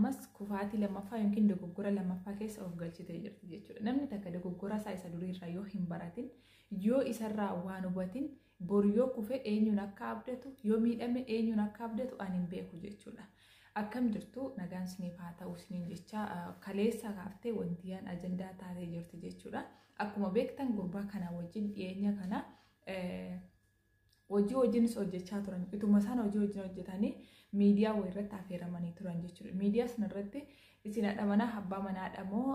Ammas kufaatii lammaffaa yookiin dogoggora lammaffaa keessa of galchitee jirti jechuudha. Namni takka dogoggora isaa isa duriirraa yoo hin baratin, yoo isarraa waan hubatin, boru yoo kufe eenyuun akka abdatu, yoo miidhame eenyuun akka abdatu ani hin beeku jechuudha. Akkam jirtu, nagaan isiniif haa ta'u isiniin jecha. Kaleessa kaaftee wantiyaan ajandaa taatee jirti jechuudha. Akkuma beektan, gurbaa kana wajjin dhiyeenya kana hojii wajjinis hojjechaa turan. Ituma isaan hojii wajjin hojjetanii miidiyaa wayii irratti affeeramanii turan jechuudha. Miidiyaa sana irratti isin haadha manaa abbaa manaadha moo,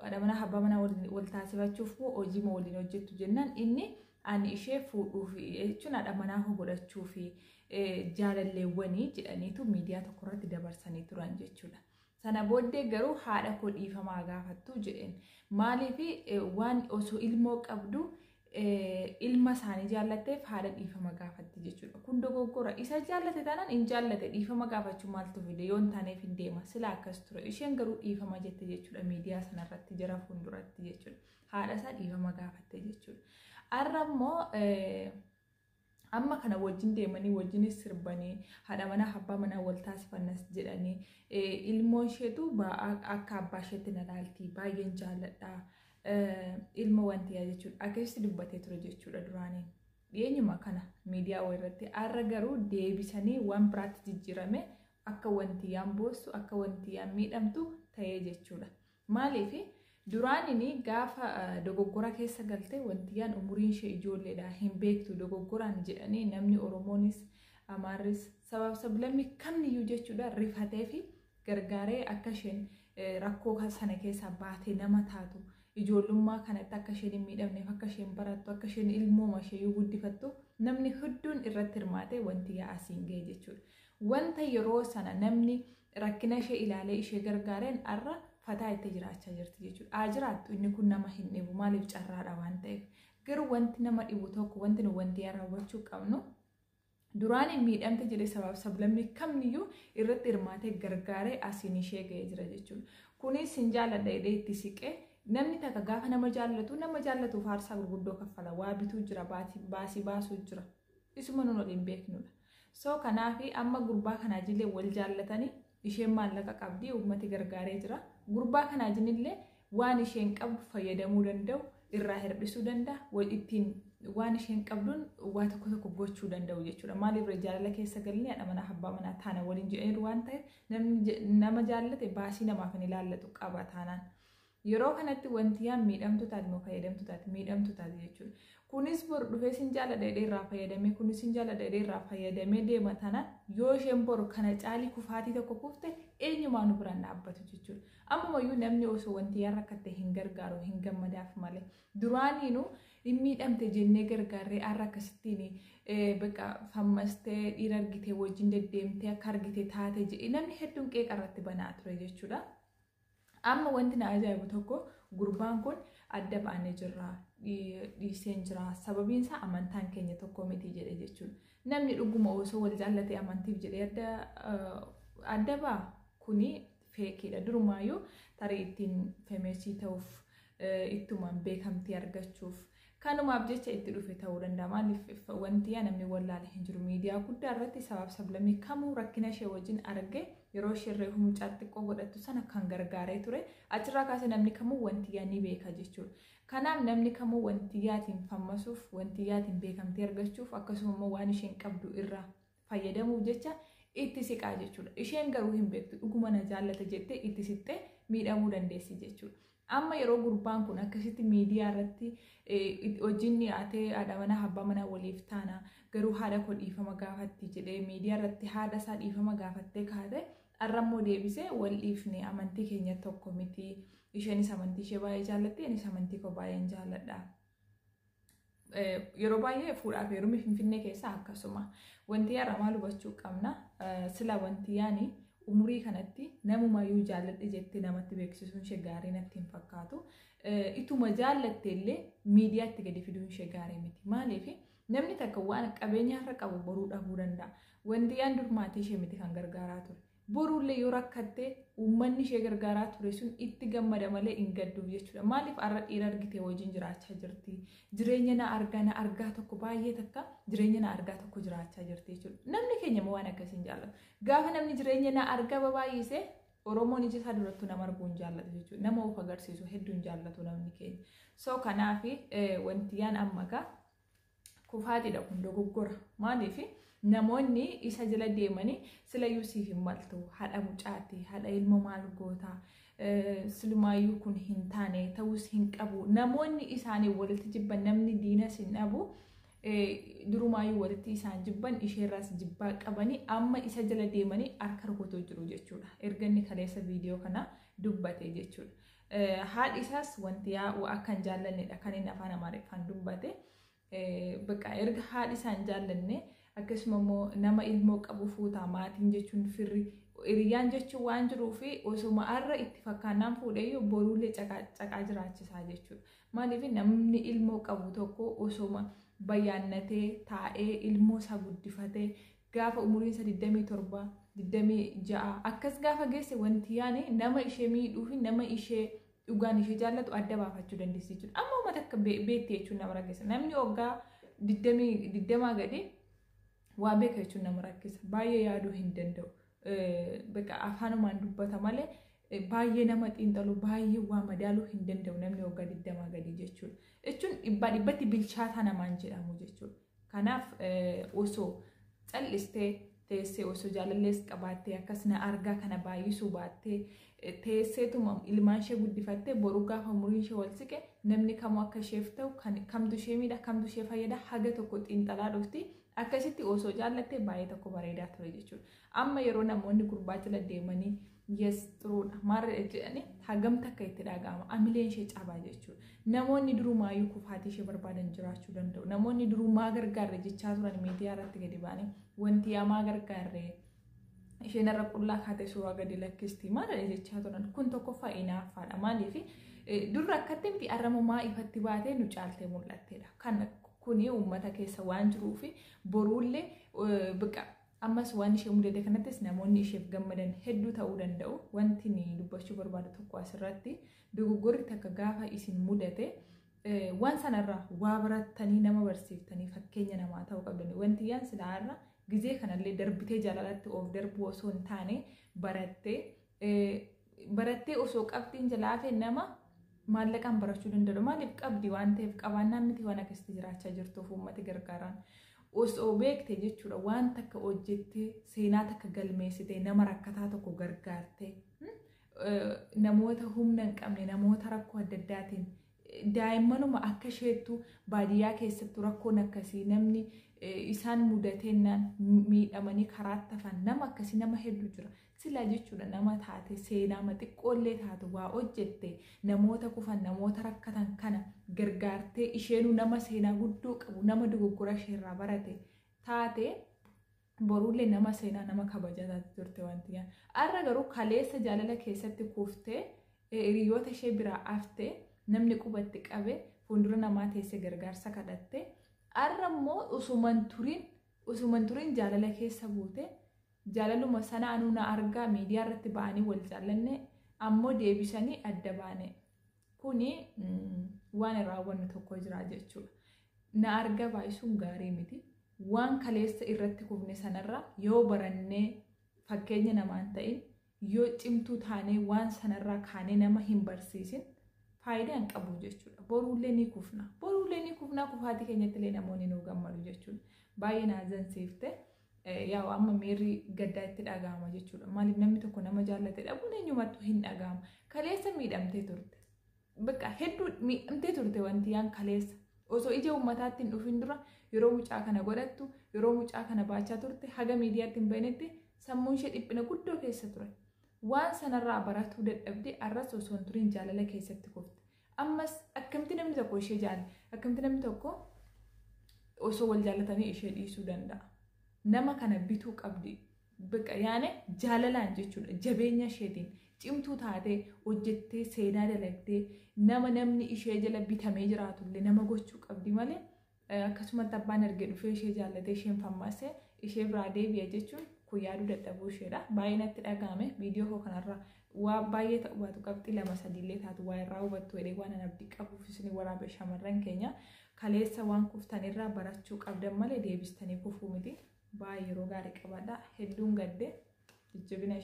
haadha manaa abbaa manaa wal taasifachuuf moo, hojii moo waliin hojjettu jennaan, inni ani ishee fuudhuuf jechuun haadha manaa koo godhachuuf, jaalalleewwanii jedhaniitu miidiyaa tokko irratti dabarsanii turan jechuudha. Sana booddee garuu haadha koo dhiifamaa gaafattu jedheen. Maaliif? Waan osoo ilmoo qabdu ilma isaanii jaallatteef haadha dhiifama gaafatti jechuudha. Kun dogoggora. Isa jaallate taanaan hin jaallate, dhiifama gaafachuu maaltu fide? Yoo hin taaneef hin deema. Sila akkas ture. Isheen garuu dhiifama jette jechuudha miidiyaa sanarratti, jara fuulduratti jechuudha. Haadha isaa dhiifama gaafatte jechuudha. Har'a immoo amma kana wajjin deemanii, wajjinis sirbanii, haadha manaa abbaa manaa wal taasifannas jedhanii, ilmoo isheetu akka abbaa isheetti na laalti, baay'een jaalladha ilma wantiyaa jechuudha. Akkasitti dubbatee ture jechuudha duraanii. Dhiyeenyuma kana miidiyaa irratti. Har'a garuu deebisanii waan biraatti jijjiirame, akka wantiyaan boossu, akka wantiyaan miidhamtu ta'ee jechuudha. Maaliif? Duraanini gaafa dogoggora keessa galte wantiyaan umuriin ishee ijoolleedha, hin beektu, dogoggoraan jedhanii namni Oromoonis Amaarris sabab sablammii kamiyyuu jechuudha rifatee fi gargaaree akka isheen rakkoo sana keessaa baatee nama taatu, ijoollummaa kanatti akka isheen hin miidhamneef, akka isheen barattu, akka isheen ilmooma ishee guddifattu namni hedduun irratti hirmaatee wanti asiin ga'e jechuudha. Wanta yeroo sana namni rakkina ishee ilaalee ishee gargaareen har'a fataa itti jiraachaa jirti jechuudha. Haa jiraattu, inni kun nama hin dhibu. Maaliif? Carraadha waan ta'eef. Garuu wanti nama dhibu tokko, wanti nu wanti raawwachuu qabnu, duraan miidhamte jedhee sabaaf sablammii kamiyyuu irratti hirmaatee gargaaree asiin ishee ga'ee jira jechuudha. Kunis hin jaalladha jedhee itti siqee, namni takka gaafa nama jaallatu, nama jaallatuuf aarsaa gurguddoo kaffala. Waa bituu jira, baasii baasuu jira. Isuma nun waliin beeknudha. So kanaaf amma gurbaa kanaa jillee wal jaallatanii, isheen maallaqa qabdi, uummati gargaaree jira. Gurbaa kanaa jinillee waan isheen qabdu fayyadamuu danda'u, irraa hir'isuu danda'a, ittiin waan isheen qabduun waa tokko tokko gochuu danda'u jechuudha. Maaliif? Jaalala keessa galanii haadha manaa abbaa manaa taana waliin jedhaniiru waan ta'eef, namni nama jaallate baasii namaaf hin ilaallatu qaba taanaan. Yeroo kanatti wantiyaan miidhamtu taate moo fayyadamtu taate? Miidhamtu taate jechuudha. Kunis bor dhufee sin jaalladha jedhee irraa fayyadamee, kunis sin jaalladha jedhee irraa fayyadamee deema taanaan, yoo isheen boru kana caalii kufaatii tokko kufte eenyumaa nu biraan dhaabbatu jechuudha. Ammumayyuu namni osoo wantiyaan rakkatte hin gargaaru, hin gammadaaf malee. Duraaniinuu hin miidhamte jennee gargaarree, har'a akkasittiin bakka fammastee dhiira argitee wajjin deddeemtee akka argite taate jedhee namni hedduun qeeqa irratti banaa ture jechuudha. Amma wanti na ajaa'ibu tokko, gurbaan kun adda baanee jirra, dhiiseen jira, sababiin isaa amantaan keenya tokko miti jedhe jechuudha. Namni dhuguma osoo wal jaallatee amantiif jedhee adda ba'a? Kuni fakeiidha. Durumaayyuu tarii ittiin famous ta'uuf, ittumaan beekamtii argachuuf, kanumaaf jecha itti dhufe ta'uu danda'a. Maaliif? Wanti namni wallaale hin jiru. Miidiyaa guddaa irratti sabaaf sablammii kamuu rakkina ishee wajjin arge, yeroo isheen reefu mucaa xiqqoo godhattu sana kan gargaaree ture. Achirraa kaasee namni kamuu wanti ni beeka jechuudha. Kanaaf namni kamuu wantiyyaatiin fammasuuf, wantiyyaatiin beekamtii argachuuf, akkasuma immoo waan isheen qabdu irraa fayyadamuuf jecha itti siqaa jechuudha. Isheen garuu hin beektu, dhuguma na jaallata jettee itti siqxee miidhamuu dandeessi jechuudha. Amma yeroo gurbaan kun akkasitti miidiyaa irratti hojiin dhiyaatee, haadha manaa abbaa manaa waliif taana, garuu haadha koo dhiifama gaafatti jedhee miidiyaa irratti haadha isaa dhiifama gaafattee kaate, har'a immoo deebisee wal dhiifne, amantii keenya tokko miti, isheenis amantii ishee baay'ee jaallatti, anis amantii koo baay'een jaalladha. Yeroo baay'ee fuudhaaf heerumni Finfinnee keessaa akkasuma. Wanti har'a maal hubachuu qabna? Sila wanti yaani umurii kanatti namumayyuu jaalladhe jettee namatti beeksisuun ishee gaarii natti hin fakkaatu. Ituma jaallatte illee miidiyaatti gadi fiduun ishee gaarii miti. Maaliif? Namni takka waan qabeenya har'a qabu boruu dhabuu danda'a. Wanti yaan dur maatii ishee miti kan gargaaraa ture. Boruullee yoo rakkatte uummanni ishee gargaaraa ture sun itti gammada malee hin gadduuf jechuudha. Maaliif? Har'a dhiira argitee wajjin jiraachaa jirti. Jireenya na argaa na argaa tokko baay'ee takka jireenya na argaa tokko jiraachaa jirti jechuudha. Namni keenya immoo waan akkasii hin jaallatu. Gaafa namni jireenya na argaa babaay'ise Oromoon ija isaa durattuu nama arguu hin jaallatu jechuudha. Nama of agarsiisu hedduu hin jaallatu namni keenya. So kanaaf wanti yaan amma gaa kufaatiidha kun dogoggora. Maaliif namoonni isa jala deemanii silayyuu siif hin maltu, haadha mucaati, haadha ilmoo maal gootaa, silumaayyuu kun hin taane, ta'us hin qabu. Namoonni isaanii walitti jibban, namni diinas hin dhabu. Durumaayyuu walitti isaan jibban, isheerraas jibbaa qabanii amma isa jala deemanii harka rukutuu jiru jechuudha. Erga inni kaleessa viidiyoo kana dubbate jechuudha. Haadhi isaas wanti yaa'u akka hin jaallannedha kan inni afaan Amaariffaan dubbate. Bakka erga haadhi isaa hin jaallanne, akkasuma immoo nama ilmoo qabu fuutaa, maatiin jechuun firri hiriyyaan jechuun waan jiruuf osuma har'a itti fakkaannaan fuudheyyuu boruullee caqaa jiraachisaa jechuudha. Maaliif namni ilmoo qabu tokko osuma bayyaannatee taa'ee ilmoo isaa guddifatee gaafa umuriin isaa 27, 26 akkas gaafa geesse wanti yaane nama ishee miidhuu fi nama ishee dhugaan ishee jaallatu adda baafachuu dandeessi jechuudha. Amma uummata akka beekte jechuun nama rakkisa. Namni waggaa 20 gadi waa beeka jechuun nama rakkisa. Baay'ee yaaduu hin danda'u. Bakka afaanumaan dubbata malee baay'ee nama xiinxalu, baay'ee waa madaaluu hin danda'u namni waggaa 20 gadi jechuudha. Jechuun dhibbaa dhibbatti bilchaataa namaan jedhamu jechuudha. Kanaaf osoo callistee teessee, osoo jaalallees qabaattee, akkas na argaa kana baay'isuu baattee, teesseetuma ilmaan ishee guddifattee, boru gaafa umuriin ishee wal siqe namni kamuu akka isheef ta'u, kamtu ishee miidha, kamtu ishee fayyada haga tokko xiinxalaa dhufti. Akkasitti osoo jaallattee baay'ee tokko bareedaa ture jechuudha. Amma yeroo namoonni gurbaa jala deemanii yes xuruudha maarra jedhanii hagam takka itti dhaga'ama, amileen ishee cabaa jechuudha. Namoonni durumaayyuu kufaatii ishee barbaadan jiraachuu danda'u. Namoonni durumaa gargaarre jechaa turan miidiyaa irratti gadi ba'anii wanti hamaa gargaarre isheen irra qullaa kaatee suuraa gadi lakkisti maal jechaa turan kun tokkoffaa inaaffaadha. Maaliif durra akkatti miti arramumaa ifatti baatee nu caaltee mul'atteedha. Kan kuni uummata keessa waan jiruuf boruullee biqa ammas waan ishee mudate kanattis namoonni isheef gammadan hedduu ta'uu danda'u. Wanti ni dubbachuu barbaadu tokko asirratti dogoggorri takka gaafa isin mudate waan sanarraa waa barattanii nama barsiiftanii fakkeenya namaa ta'uu qabdani. Wanti yaan silaarra gizee kanallee darbitee jaalalatti of darbuu osoo hin taane barattee osoo qabxiin jalaa hafe nama maallaqaan barachuu danda'u. Maaliif qabdi waan ta'eef qabaannaan miti waan akkasitti jiraachaa jirtuuf uummati gargaaraan. Osoo beekte jechuudha waan takka hojjettee seenaa takka galmeessitee nama rakkataa tokko gargaartee namoota humna hin qabne, namoota rakkoo adda addaatiin daa'immanuma akka isheettu baadiyyaa keessattuu rakkoon akkasii namni isaan mudateennaan miidhamanii karaatti hafan nama akkasii nama hedduu jira. Silaa jechuudha nama taate seenaa xiqqoollee taatu waa hojjette namoota kufan, namoota rakkatan kana gargaartee isheenuu nama seenaa guddoo qabu, nama dogoggora isheerraa barate taate boruullee nama seenaa nama kabajaa taate turte wanti yaa. Har'a garuu kaleessa jaalala keessatti kuftee hiriyoota ishee biraa haftee namni qubatti qabe fuuldura namaa teessee gargaarsa kadhatte har'a immoo osuman turiin jaalala keessa buute jaalaluma sana anuu na argaa miidiyaa irratti ba'anii wal jaallanne ammoo deebisanii adda baane. Kuni waan raawwannu tokko jira jechuudha. Na argaa baay'isuun gaarii miti. Waan kaleessa irratti kufne sanarra yoo barannee fakkeenya namaan ta'in, yoo cimtuu taanee waan sanarraa kaanee nama hin barsiisin faayidaa hin qabu jechuudha. Boruullee ni kufna. Boruullee ni kufna, kufaatii keenyatti illee namoonni nu gammadu jechuudha. Baay'ee na azansiifte. Yaa amma miirri gaddaa itti dhaga'ama jechuudha. Maaliif namni tokko nama jaallate dhabuun eenyumattuu hin dhaga'ama. Kaleessa miidhamtee turte. Bakka hedduu miidhamtee turte wanti yaan kaleessa. Osoo ija uummataatti hin dhufin dura yeroo mucaa kana godhattu, yeroo mucaa kana baachaa turte, haga miidiyaatti hin bahinetti sammuun ishee dhiphina guddoo keessa ture. Waan sanarraa baratuu dadhabdee arras osoo hin turin jaalala keessatti kufte. Ammas akkamitti namni tokko ishee jaallata? Akkamitti namni tokko osoo wal jaallatanii ishee dhiisuu danda'a? Nama kana bituu qabdi. Bakka yaane jaalalaan jechuudha. Jabeenya isheetiin cimtuu taatee hojjettee seenaa dalagdee nama namni ishee jala bitamee jiraatullee nama gochuu qabdi malee akkasumatti abbaan ergee dhufee ishee jaallatee isheen fammasee ishee biraa deebi'a jechuun kun yaaduu dadhabuu isheedha. Baay'ee natti dhaga'ame viidiyoo koo kanarraa waa baay'ee ta'u baatu qabxii 2-3 illee taatu waa irraa hubattu jedhee waan an abdii qabuuf isin waraabe. Shamarran keenya kaleessa waan kuftanirraa barachuu qabdan malee deebistanii kufuu miti. Baay'ee yeroo gaarii qabadha. Hedduun gadde jajjabina.